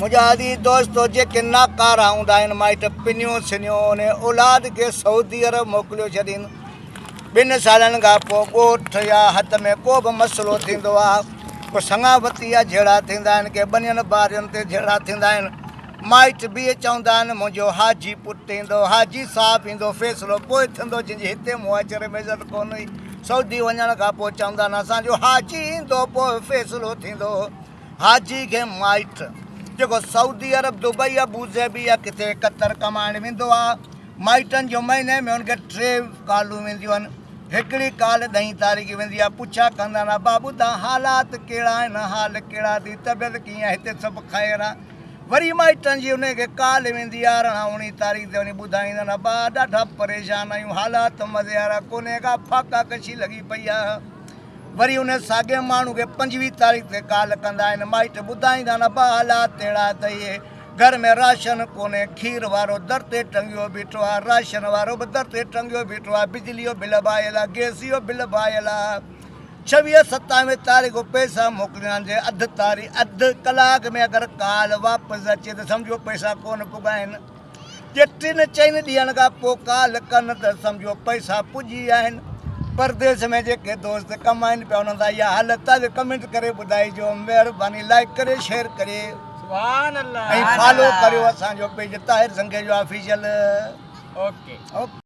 منهنجا عزيز دوستو جيڪي ناڪارا هوندا آهن مائٽ پنيون سنيون انهي اولاد کي سعودي عرب موڪليو ڇڏين ٻن سالن کان پوء ڳوٺ يا حد ۾ ڪو به مسئلو ٿيندو آهي پوء سڱاوتي جا جهيڙا ٿيندا آهن ڪي ٻنين ٻارين تي جهيڙا ٿيندا آهن مائٽ به چوندا آهن منهنجو حاجي پٽ ايندو حاجي صاحب ايندو فيصلو پوء ٿيندو جن جي هتي معاشري ۾ عزت ڪونه هئي سعودي وڃڻ کان پوء چوندا آهن اسان جو حاجي ايندو پوء فيصلو ٿيندو حاجي کي مائٽ جيڪو سعودي عرب، دبئي، ابوظهبي يا ڪٿي قطر ڪمائڻ ويندو آ، مائٽن جو مهيني ۾ ان کي ٽي ڪالون وينديون آهن. هڪڙي ڪال ڏهين تاريخ ويندي آ، پڇا ڪندا آهن ابا ٻڌا حالات ڪهڙا آهن، حال ڪهڙا اٿئي، طبيعت ڪيئن آ، هتي سڀ خير آ. وري مائٽن جي انهي کي ڪال ويندي آ ارڙهن اوڻيهه تاريخ تي وڃي ٻڌائيندا آهن ابا ڏاڍا پريشان آهيون، حالات مزي وارا ڪونهي ڪا فاقا ڪشي لڳي پئي آ. وري ان ساڳئي ماڻهو کي 25 تاريخ تي ڪال ڪندا آهن، مائٽ ٻڌائيندا آهن ابا حالات اهڙا اٿئي، گهر ۾ راشن ڪونهي، کير وارو در تي ٽنگيو بيٺو آهي، راشن وارو به در تي ٽنگيو بيٺو آهي، بجلي جو بل به آيل آهي، گئس جو بل به آيل آهي، 26 27 تاريخ پئسا موڪليندا آهن، جي اڌ تاريخ اڌ ڪلاڪ ۾ اگر ڪال واپس اچي ته سمجهو پئسا ڪونه پڳا آهن. جي ٽن چئن ڏينهن کان پوء ڪال ڪن ته سمجهو پئسا پڄي ويا آهن. پرديس ۾ جيڪي دوست ڪمائن پيا انهن سان اها حالت آهي ڪمينٽ ڪري ٻڌائجو مهرباني لائيڪ ڪري شيئر ڪري سبحان الله ۽ فالو ڪريو اسان جو page Tahir Sangejo official okay. Okay.